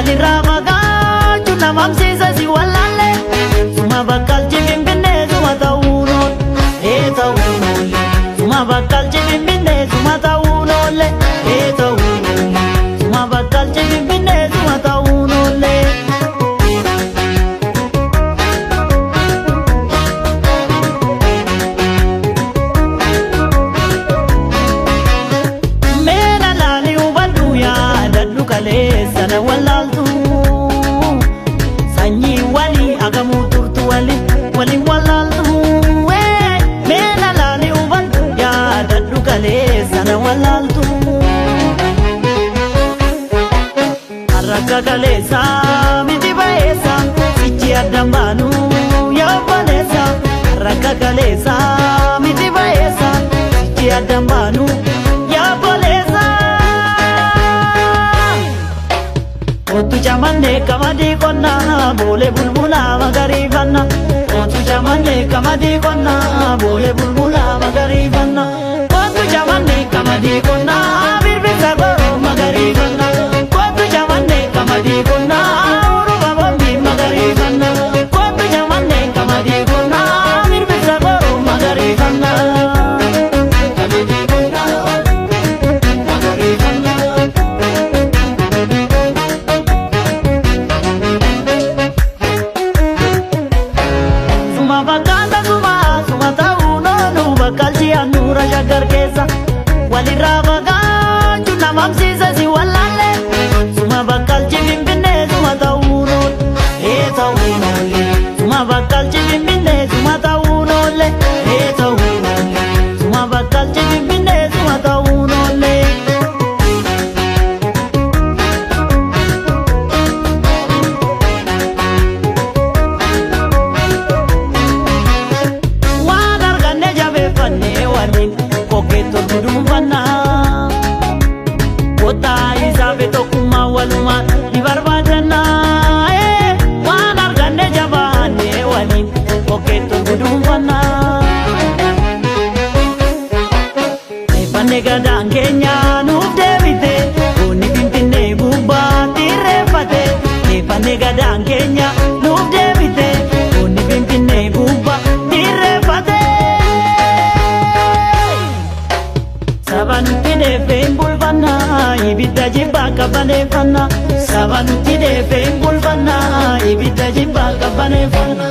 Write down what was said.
Walirraa fagaachuu nama hamsiisa si wallaalle. Suma bakkalchi Finfinnee suma ta'uun oolle. Ee ta'uun oolle. Suma bakkalchi Finfinnee suma ta'uun oolle. Ee ta'uun oolle. Suma bakkalchi Finfinnee suma ta'uun oolle. Meena laalii hubadhu yaadadhu kaleessa na wallaaltu. Sanyii walii agamuu turtu walii waliin wallaaltu. Meena laalii hubadhu yaadadhu kaleessa na wallaaltu. Har'a kaleessa miti ba'eessa sichi addaan baanu yaa obboleessa. Har'a kaleessa miti ba'eessa sichi addaan baanu yaa obboleessa. Kootu jamannee qamadii qonnaa boolee bulbulaa magariifanna. Kootu jamannee qamadii qonnaa boolee bulbulaa magariifanna. Kootu jamannee qamadii qonnaa birbirsa goroo magariifanna. Kootu jamannee qamadii qonnaa uruma boombii magariifanna. Kootu jamannee qamadii qonnaa birbirsa goroo magariifanna. Qamadii qonnaa magariifanna. Suma fakkaata suma suma ta'uu noonu bakkalchi handhuura shaggar keessa walirraa fagaachuu nama hamsiisa si wallaalle. Suma bakkalchi Finfinnee suma ta'uu noolle ee ta'uu noolle. Suma bakkalchi Finfinnee suma ta'uu noolle ee ta'uu noolle. Suma bakkalchi Finfinnee suma ta'uu noolle. Waan arganne jabeeffannee waliin kokkee tolchu dhuunfannaa. Kottaa isaa fi tokkummaa walumaan ni barbaadannaa. Waan arganne jabaannee waliin kokkee tolchu dhuunfannaa. Reeffanne gadaan keenya nuuf deebite goonni Finfinnee gubbaatti irreeffate. Reeffanne gadaan keenya nuuf deebite goonni Finfinnee gubbaatti irreeffate. Saba nutti dheeffee hin bulfannaa ibidda jibbaa qabbaneeffannaa. Saba nutti dheeffee hin bulfannaa ibidda jibbaa qabbaneeffannaa.